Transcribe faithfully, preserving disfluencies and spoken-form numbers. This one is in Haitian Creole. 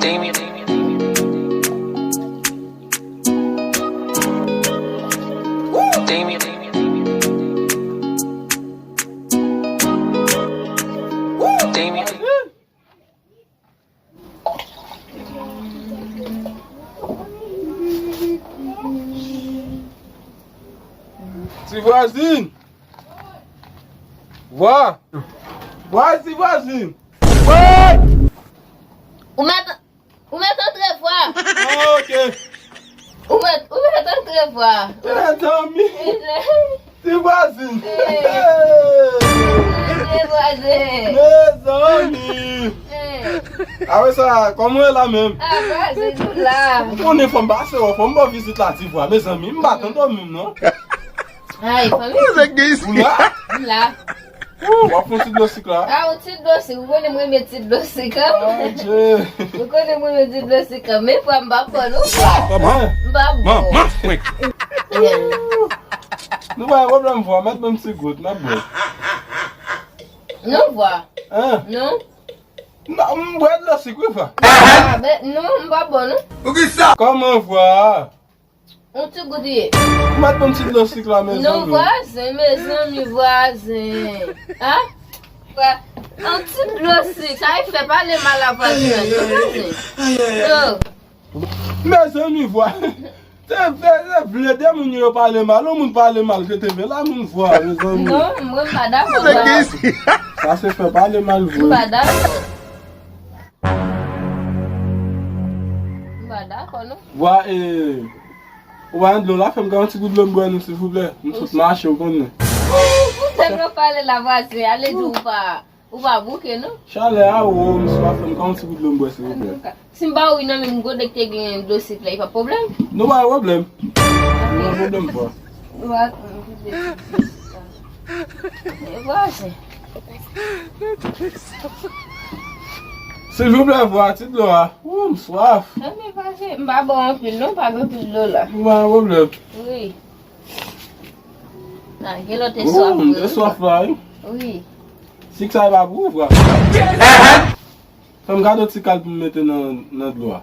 Ti vwazin! Vwa! Vwa, ti vwazin! Woy! Ou mèt, ou mèt antre, vwa. Ah, ok. Ou mèt, ou mèt antre, vwa. Mezanmi. Ti vwazin. Eh. Ti vwazin. Mezanmi. Eh. Apre sa, kòman w ye la menm? Ah, vwazin, nou la. Ou konnen fò m pase wè, fò m ba w vizit la, ti vwa. Mezanmi, m pa tann dòmi m non. Ay, fanmi. Ou la? M la. Ou, w ap fè yon ti dlo sik la? Ah, yon ti dlo sik. Ou konnen mwen renmen ti dlo sik, an. Ah, Dye. Ou konnen mwen renmen ti dlo sik, an. Men fwa m pa bon, non. Kòman? M pa bon. Man, man, mwen. Nou pa gen pwoblèm, vwa. Mèt ban m ti gout, m ap bwè. Non, vwa. Hein? Non. Non, m bwè dlo sik, wi, vwa. Ah, ben, non, m pa bon, non. Poukisa? Kòman, vwa? Yon ti gout ye. Ou mèt ban m ti dlo sik la, mezanmi. Non, vwazen, mezanmi, vwazen. Hein? Vwa-, yon ti dlo sik, sa e fè pale mal a vwazen nan, vwazen. Oh. Mezanmi, vwa. Te vle, te vle de moun yo pale mal, yon moun pale mal, ke te vle la moun vwa, mezanmi. Non, mwen m pa dakò, vwa. Sa se fè pale mal vre. M pa dakò. M pa dakò, non. Vwa, e, ou pa gen dlo la, fè m ka yon ti gout dlo m bwè nou, silvouplè. M sot mache, ou konnen. Ou tèlman pale la, vwazen, ale di ou pa, ou pa bouke, non? Chalè a, o, m swaf, fè m ka yon ti gout dlo m bwè, silvouplè. Si m ba ou nan men m gode k te gen dlo sik la, e pa pwoblèm? Non, pa gen pwoblèm. Pa gen pwoblèm, vwa. Vwa, vwazen. Silvouplè, vwa, ti dlo a. Ou, m swaf. Nan men vwazen, m pa bon anpil, non, pa gen anpil dlo la. Ou pa gen pwoblèm. Wi. Nan, gen lòt e swaf. Ou, m te swaf la, wi. Wi. Sik sa e pa pou ou, vwa. Fè m gade yon ti kal pou m mete nan, nan dlo a.